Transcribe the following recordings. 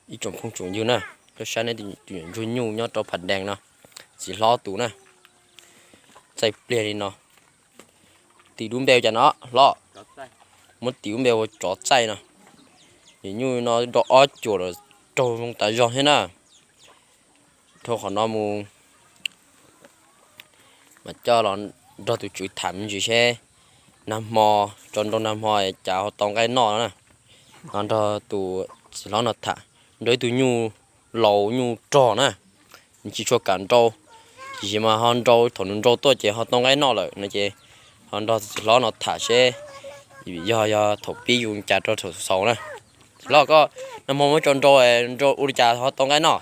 Ib tsoom phooj tsoom ywg na, koj saib neb tus nyuam ntsuag nyuj nyob rau Phav Dees no, txiv hlob tus na, txaij pliag li no. Tis lub npe ua cas no hlob? Muab tis lub npe ua Tsov Txaij no. Nyuam nyuj no rau ob cuam los raug zoo tas zog thiab na. Dhau qhov no mus mas coj los nrog tus tswv tham me ntsis seb nag hmo, tso nrau nag hmo cas ho tau nqaij noj no na. Ho nrog tus txiv hlob no tham, nrog ib tug nyuj laus nyuj rog na, nws tsis tshua kam nrau, tiam sis mas ho nrau, thaum nws nrau tuaj ces ho tau nqaij noj lawm no ces ho nrog tus txiv hlob no tham seb yog, yog thaum pib yus cas rau thaum xaus na. Txiv hlob, koj nag hmo muab tso nrau, nrau ua li cas ho tau nqaij noj?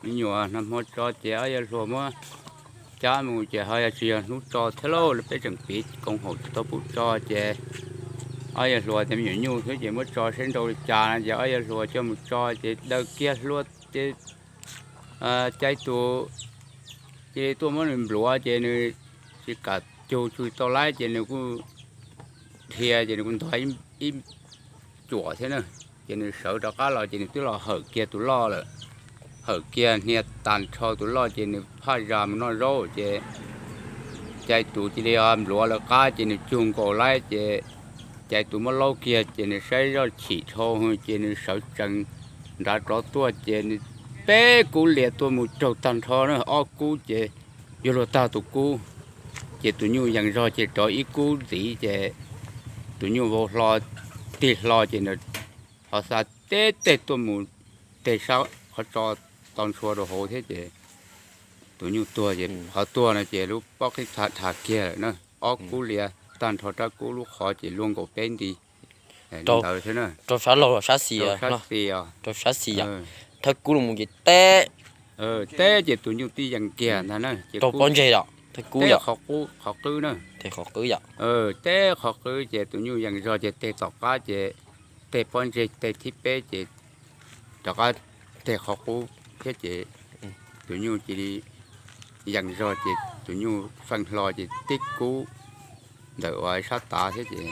Me nyuam, nag hmo tso ces ob yawg hluas muab cab mus ces ho yog tsis yog hnub tso thiab lauj, peb tseem piv koom haum tsis tau pub tso ces ob yawg hluas tias me nyuam nyuj xwb ces muab tso seb nrau li cas no ces ob yawg hluas coj mus tso ces daws kiag hlua ces cais tus cia li tuaj muab nws npluav ces nws tsis kam cug tsis tau laib ces nws kuj dhia ces nws kuj ntog ib cuam thiab na. Ces nws sawv rov qab los ces nws twb los hawm kiag tus loj lawm, hawm kiag hnia tag nrho tus loj ces nws phaj zas mus noj zaub ces cais tus cia li npluav lawv qab ces nws cug nkaus laib ces cais tus muab laub kiag ces nws saib zoj chim dhau ces nws sawv tsees nrad rov tuaj ces nws peb kub lias tuaj mus raug tag nrho na, ob kub ces yuav luag tag tus kub. Ces tus nyuj yees zog ces rov ib kub ntxiv ces tus nyuj vau hlo, tig hlo ces nws ho xa teb teg tuaj mus teg sab qhov tso tau ntshua rau hauv thiab ces tus nyuj tuag ces qhov tuag no ces lub pob qij tha dhas kiag lawm na, ob kub lias tag nrho rab kub lub qhov ces luaj nkaus peb nti ntawd thiab na. Rau sab laug los sab xis? Rau sab xis yom. Thawb kub los mus ces teb, teb ces tus nyuj tib yees kiag ntag na ces raug pob ntseg yom, thawb kub yom, qhov qwb na, qhov qwb yom. Teb qhov qwb ces tus nyuj yees zog ces teg tom qab ces teg pob ntseg teg thib peb ces rov qab teg qhov qub thiab ces tus nyuj cia li yees zog ces tus nyuj feej hlo ces tib kub ntawm uas sab tav thiab ces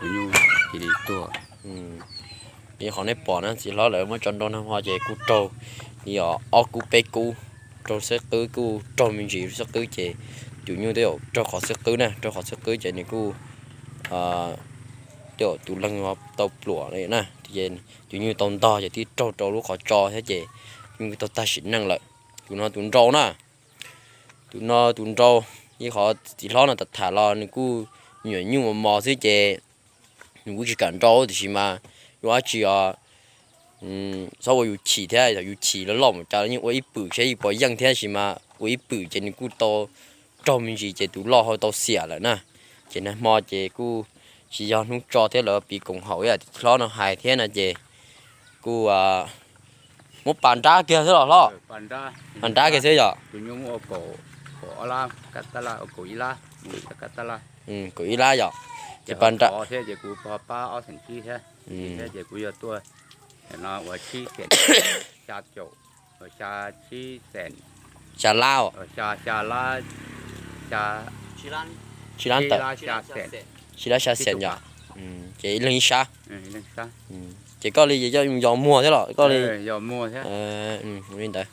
tus nyuj cia li tuag. Li qhov nej pom na, txiv hlob lawv muab tso nrau nag hmo ces kuj raug li ob kub peb kub, raug xwb qwb, kuj raug me ntsis xwb qwb ces tus nyuj twb yog raug qhov xwb qwb na, raug qhov xwb qwb ces nws kuj twb yog tus leeg tau pluam li na, tus nyuj tau ntog ces twb raug rau lub qhov tso thiab ces nyuj tau tag sim neej lawm. Tus no tus nrau na, tus no tus nrau, ib qhov txiv hlob no tham tham los nws kuj nyuam nyuj mos mos xwb ces nws kuj tsis kam nrau tiam sis mas yuav dab tsi os, txhob ua yus chim thiab, yog yus chim los loj mus cas los yeej ua ib pwm seb yus puas yeej thiab, tab sis mas ua ib pwm ces nws kuj tau raug me ntsis ces tus loj ho tau xiam lawm na. Ces nag hmo ces kuj tsis yog hnub tso thiab, lawv piv koom haum ib yam txiv hlob no hais thiab no ces kuj muab pas nrab kiag xwb los hlob? Pas nrab kiag xwb yom. Kaum ib lab yom. Ces pas nrab thiab ces kuv pab ob xeem tsib thiab, thiab ces kuv yog tuaj no ua tsib xeem, xya caum, xya, tsib xeem, xya lab, xya lab, tsib lab tawm, tsib lab xya xeem yom. Ces ib leeg ib sab. Ces koj li ces coj mus yos muag thiab los koj li? Li ntawd,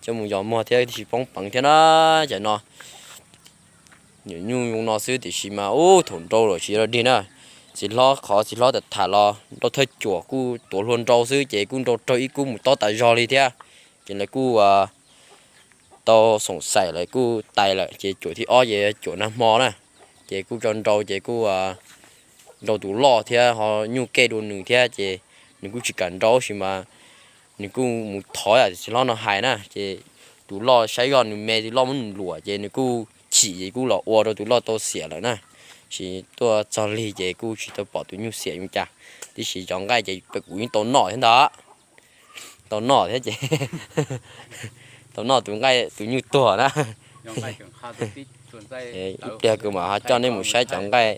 coj mus yos muag thiab tsis poob peev thiab na. Cov no nyuam nyuj zoo no xwb tiam sis mas ub thaum nrau lawm tsis yog dig na. Txiv hlob, qhov txiv hlob tham tham los nrau thawj cuam kuj tuav hlua nrau xwb ces kuj nrau raug ib kub mus tob tas zog li thiab. Ces lawv kuj tau xoom xaim lawv kuj tais lawm ces cuam thib ob ces cuam nag hmo na. Ces kuj tso nrau ces kuj nrau tus loj thiab ho nyuj kej dua nws thiab ces nws kuj tsis kam nrau tab sis mas nws kuj mus thov yam txiv hlob no hais na ces tus loj saib zoj nws me, tus loj muab nws luam ces nws kuj chim ces kuj los ua rau tus loj tau xiam lawm na. Tsis tuaj txog lig ces kuj tsis tau pom tus nyuj xiam zoo cas, tiam sis cov nqaij ces kuv yeej tau noj thiab ntag. Tau noj thiab ces tau noj tus nqaij tus nyuj tuag na. Ib pliag kuv mam ho coj nej mus saib cov nqaij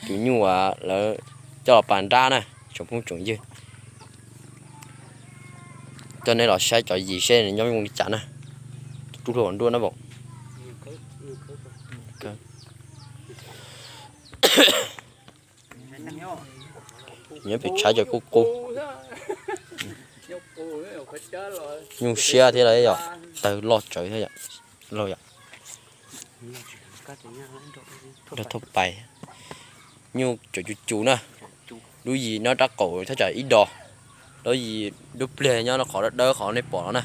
tus nyuj uas lawv coj los pas nrab na, tsoom phooj tsoom ywg. Coj nej los saib cov yim seb nws nyob zoo li cas na. Rub hlua nruaj na vauv. Nyob pem tshav cov kuj qub. Nyuj siab thiab los yog tawg loj tsawv thiab yom. Lauj yom. Rau thauj pais. Nyuj cov cus cus na. Lub yim nyob rab qaum thaj tsam ib dos. Lub yim dub pliag nyob qhov dawb dawb qhov nej pom no na.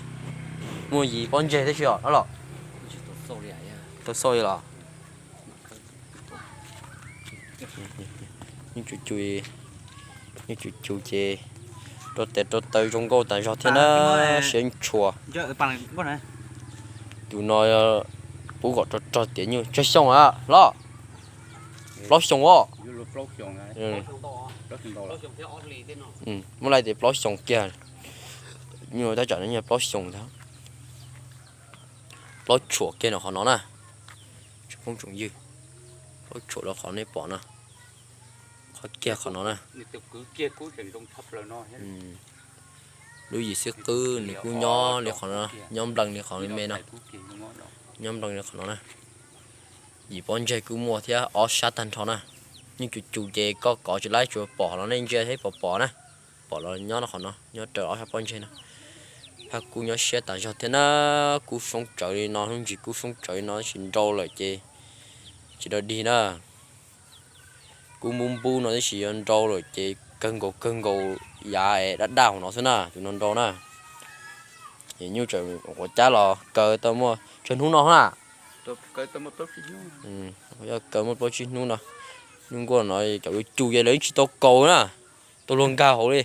Muaj yim pob ntseg tib si os los. Tau xauj li los. Nyuj cus cus, nyuj cus cus ces rau tes rau taw zoo nkauj tas zog thiab na, siab ntshua. Tus no pub kom rog rog tias nyuj tsawg xyoo a los? Plaub xyoo os. Muab laij tias plaub xyoo kiag. Nyuj tab tsam no nyob plaub xyoo ntag. Plaub tshuam kiag no qhov no na. Tsoom phooj tsoom ywg, plaub tshuam rau qhov nej pom no, qhov kiag qhov no na. Lub yim xwb qwb nws kuj nyob li qhov no, nyob nplees li qhov me no, nyob nplees li qhov no na. Yim pob ntseg kuj muaj thiab ob sab tag nrho na. Nyuj cus cus ces koj kov tsis laib, tsuas pom los nej ntsia thiab pom pom na. Pom los nyob no qhov no, nyob raws ob sab pob ntseg no. Phaj kub nyob siab tas zog thiab na, kub soob tsawv li no, hnub ntsis kub soob tsawv li no, tab sis nrau lawm ces tsis dog dig na. Kub npub npub no tab sis yuav nrau lawm ces kawg nkaus kawg nkaus yav es daj daj hauv no xwb na, tus no nrau na. Nyuj tseem quav cab los kaw tau muaj tsawg hnub no na. Yog kaw muaj plaub tsib hnub no. Nyuj nkuaj no cov cus cus ces lawv tsis tau kaus na, tau luag nkag hauv li,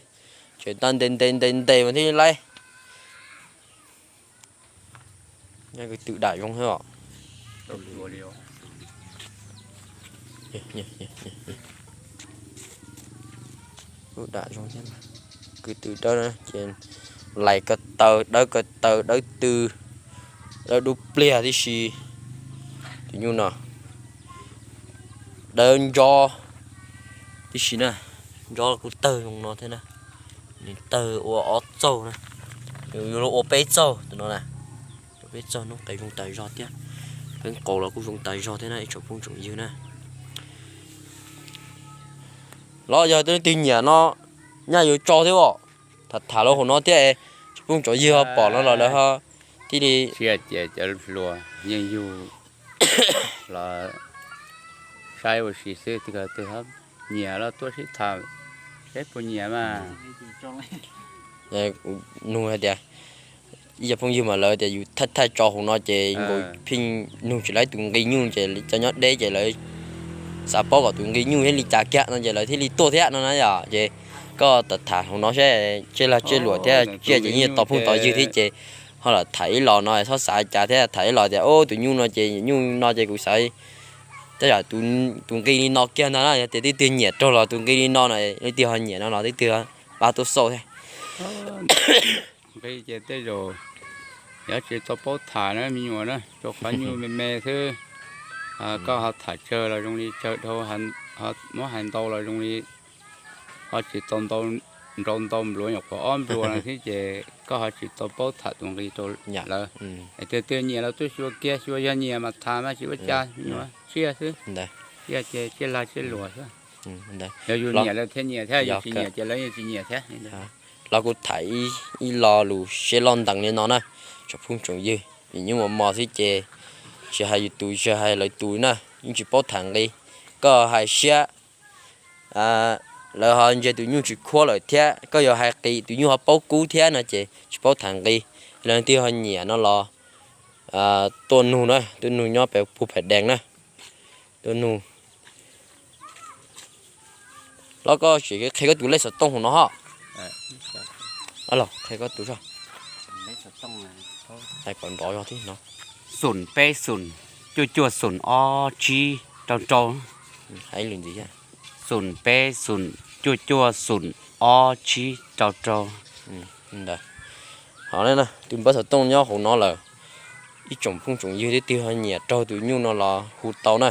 tseem tau ntes ntes ntes ntes mas thiaj li laib. Kwv tw dam zoo thiab os. Kwv tw dawb ces lais ko taw dawb ko taw dawb tw, dawb dub pliag tib si. Tus nyuj no dawb ntsob tib si na, ntsob kuj tawg zoo no thiab na. Nws tawg ua ob txaug na, yuav luag ua peb txaug tus no na. Ua peb txaug, noob qes zoo tas zog thiab, pheeb qaus los kuj zoo tas zog thiab na ib tsoom phooj tsoom ywg na. Los yog leej twg nyiam no nyaj yuav tso thiab os. Tham tham los hauv no thiab, tsoom phooj tsoom ywg ho pom no los lawv ho thiaj li cia cov hluas yeej yug los saib ua si xwb, tus twg nyiam los tuaj sib tham seb puas nyiam mas. Nug hais tias ib co phooj ywg mas lawv tias yus thaij thaij tso hauv no ces nkaus pheej nug tsis laib tus nqi nyuj ces cov nyob deb ces lawv xav paub kom tus nqi nyuj thiaj li cas kiag no ces lawv thiaj li tuaj thiab no na yom. Ces koj tham tham hauv no seb tsiaj lag tsiaj luam thiab tsiaj ces yeej tau phooj tau ywg thiab ces ho los tham ib los no txhob xav cas thiab, tham ib los tias ub tus nyuj no ces nyuj no ces kuv xav tab yam tus nqi li no kiag ntag na, yog tias twb twg nyiam raug los tus nqi li no no, leej twg ho nyiam no los twb twg pab tuaj xauj thiab. Nqi ces tej zaum yog tsis tau paub tham na me nyuam na, rau qhov nyuj me me xwb. Koj ho tham tsawg los zoo li tsawg dhau, muab hais ntau los zoo li ho tsis tau nrau ntau nplua nyuam qhuav ob nplua no thiab ces koj ho tsis tau paub tham tus nqi rau lawv. Tiag tiag nyiam los tuaj xyuas kiag, xyuas yog nyiam mas tham mas tsis ua cas, me nyuam tsiaj xwb. Tsiaj ces tsiaj lag tsiaj luam xwb. Yog yus nyiam lawv thiaj nyiam thiab, yus tsis nyiam ces lawv yeej tsis nyiam thiab. Los kuv tham ib lo lus siab loj ntees li no na, tsoom phooj tsoom ywg, vim nyuj mos mos xwb ces tsis hais yus tus tsis hais lawv tus na, yeej tsis paub tham nqi. Koj hais siab, lawv ho ntsia tus nyuj tsis khuab lawm thiab, koj yuav hais qis tus nyuj ho paub kub thiab no ces tsis paub tham nqi. Leej twg ho nyiam no los tuaj nug na, tuaj nug nyob pem puag pem dees na, tuaj nug. Los koj sim qhia koj tus lej xov tooj hauv no ho. Los qhia koj tus zog. Hais kom nrov zog thiab no. Xoom peb xoom cuaj cuaj xoom ob tsib rau rau. Hais ib lwm ntxiv thiab. Xoom peb xoom cuaj cuaj xoom ob tsib rau rau. Ntawd. Ho tus npawb xov tooj nyob hauv no lawm. Ib tsoom phooj tsoom ywg twb twg ho nyiam raug tus nyuj no los hu tau na.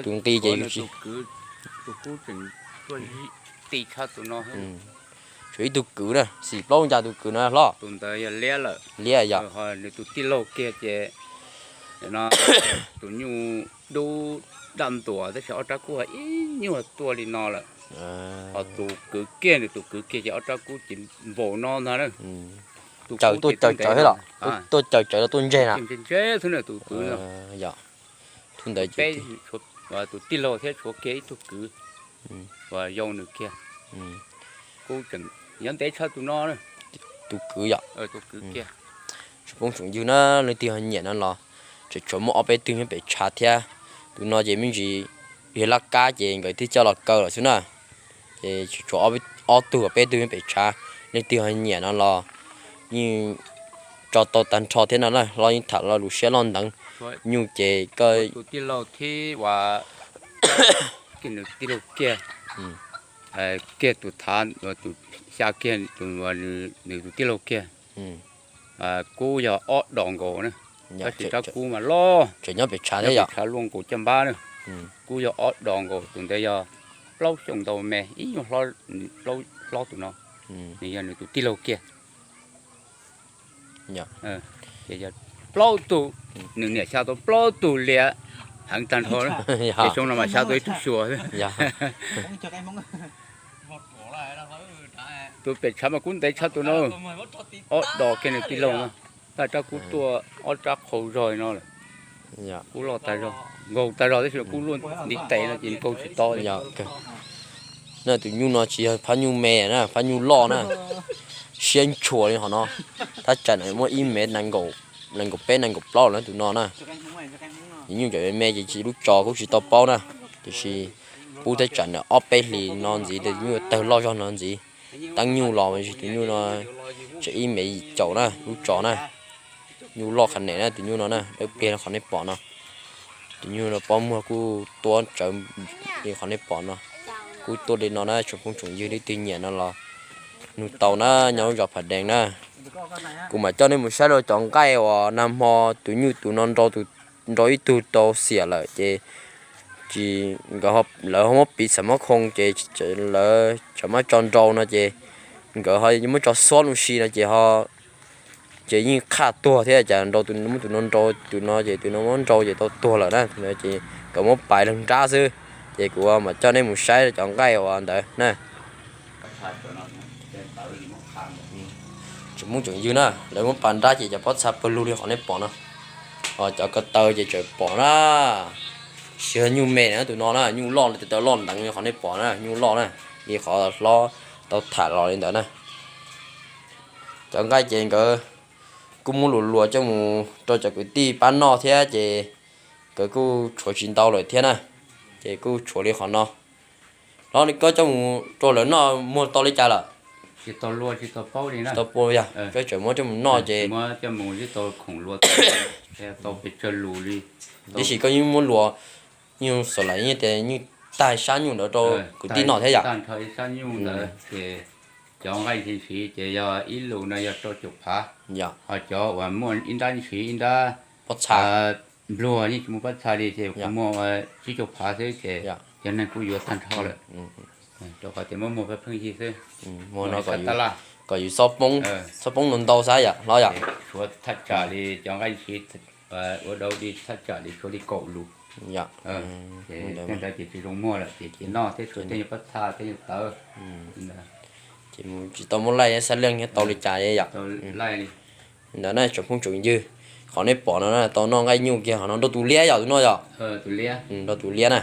Tus nqi ces yus tsis Tshuav ib tug kwv na, xim plaub ncas tus kwv no hlob. Liab yog. Tus tij laug kiag ces tus nyuj dub daj ntuas tab sis ob rab kub ho ib nyuag tuaj li no lawm. Ho tus kwv kiag, nws tus kwv kiag ces ob rab kub ces npaum no ntag na. Tus caws, tuaj caws tsawv thiab los? Tuaj caws tsawv los tuaj ntseg na? Ntseg xwb na tus kwv no. Yog, tus ntawd ces tus tij laug thiab tshuav kiag ib tug kwv uas yau nws kiag. Kuj tseem nyob ntev tshaj tus no. Tus kwv yom? Tus kwv kiag. Tsoom phooj tsoom ywg na, leej twg ho nyiam no los tseem tshuav muaj ob peb tug nyob pem tshav thiab. Tus no ces me ntsis yog laj kab ces nkawd thiaj coj los kaw lawm xwb na. Ces tseem tshuav ob tug peb tug nyob pem tshav, leej twg ho nyiam no los yeej tso tau tag nrho thiab no na, los yeej tham lo lus siab loj nteev. Nyuj ces koj tus tij laug thiab uas kiag nws tij laug kiag, kiag tus thav, tus xya kiag, nws tus tij laug kiag. Kub yog ob dos nkaus na, tab sis rab kub mas loj, tseem nyob pem tshav thiab yom, tshav luaj nkaus caj npab na. Kub yog ob dos nkaus, tus ntawd yog plaub xyoos ntau me, ib nyuag hlob tus no, nws yog nws tus tij laug kiag. Ces yog plaub tug, nws niam xya tau plaub tug liam heev tag nrho, ces xyoo no mas xya tau ib tug xyuas. Tus pem tshav mas kub ntev tshaj tus no, ob dos kiag nws tij laug no, tab rab kub tuaj ob rab qhau zog li no lawm. Kub loj tag zog, nkaug tag zog tab sis kub luaj ntiv tes no ces nkaug tsis tau. Na tus nyuj no tsis yog phab nyuj me na, phab nyuj loj na, siab ntshua li hov no. Thaj tsam no muaj ib mev nees nkaum peb nees nkaum plaub lawm na tus no na. Nyuj cov me me ces lub tsov kuj tsis tau paub na, tiam sis pub thaj tsam no ob peb hlis no ntxiv tus nyuj tawg loj zog no ntxiv. Teeb nyuj los mas tus nyuj no tseem ib mev yim caum na lub tsov na. Nyuj loj qhov nem na tus nyuj no na, dawb pliag li qhov nej pom no. Tus nyuj no pob muag kuj tuab tsawv li qhov nej pom no. Kuj tuaj li no na tsoom phooj tsoom ywg, leej twg nyiam no los nug tau na, nyob lub zos Phav Dees na. Kuv mam coj nej mus saib rau cov nqaij uas nag hmo tus nyuj tus no nrau ib tug tau xiam lawm ces tsis, nkawd, lawv ho muab piv xam mob khoo ces lawv tseem muab tso nrau no ces nkawd ho muab tso xuab lub si no ces ho, ces yeej qhaj tuag thiab cas nrau, muab tus no nrau tus no ces tus no muab nrau ces tau tuag lawm na. Ces nkawd muab pais leeg nrab xwb. Ces kuv mam coj nej mus saib cov nqaij uas ntawd na. Tsoom phooj tsoom ywg na, lawv muab pas nrab ces cov pob txha pawg lug li qhov nej pom no. Cov ko taw ces tseem pom na. Tsis yog nyuj me na tus no na, nyuj loj li tus taw loj nteev li qhov nej pom na, nyuj loj na, li qhov hlob tau tham los li ntawd na. Cov nqaij ces nkawd kuj muab luas luas coj mus rau cov kwv tij pab noj thiab ces nkawd kuj tshuav tsis ntau lawm thiab na. Ces kuj tshuav li qhov no. Los koj coj mus rau lawv noj muag tau li cas lawm? Tsis tau luag, tsis tau paub li na. Tsis tau paub yog koj tseem muab coj mus noj ces tau pes tsawg lus li. Tiam sis koj yeej muab luas, yeej xav lawm yeej tias yeej tag sab nyuj ntawd rau kwv tij noj thiab yom? Tag nrho ib sab nyuj ntawd ces cov nqaij ntshis ntshis ces yog ib lus no yog rau caum phav. Ho cov uas muaj ib nrab ntshis ib nrab pob txha, npluag yeej tsis muaj pob txha li ces kuv muaj tsib caug phav xwb ces cov neeg kuj yuav tag nrho lawm. Rau qhov tias muab muag pheej yig xwb. Kom yus xob poob, xob poob ntau ntau xwb yom hlob yom? Tshuav thaj tsam li cov nqaij ntshis ua dau li thaj tsam li tshuav li kaum lus. Yog, tej ntawd ces tsis zoo muag lawm ces cia noj thiab tshuav tej nyuag pob txha tej nyuag tawv. Ces tsis tau muab laij xab leej nyob tau li cas yom? Ntawd na tsoom phooj tsoom ywg, qhov nej pom no na tau noj nqaij nyuj kiag, qhov no nrau tus liab yom, tus no yom? Nrau tus liab na.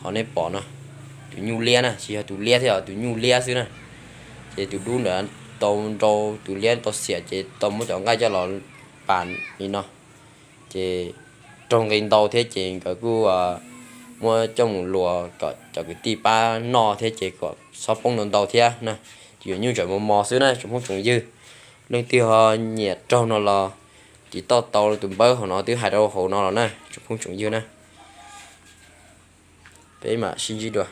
Qhov nej pom no, tus nyuj liab na, tsis yog tus liab thiab, yog tus nyuj liab xwb na. Ces tus dub ntawd tau nrau tus liab tau xiam ces tau muab cov nqaij coj los pas li no. Ces raug nqi ntau thiab ces nkawd kuj muab coj mus luas kom cov kwv tij pab noj thiab ces kom xob poob ntau ntau thiab na. Ces yuav nyuj ntsaws mos mos xwb na tsoom phooj tsoom ywg. Leej twg ho nyiam raug no los tiv tauj tau tus npawb hauv no twb hais rau hauv no los na tsoom phooj tsoom ywg na. Peb mam sib ntsib dua.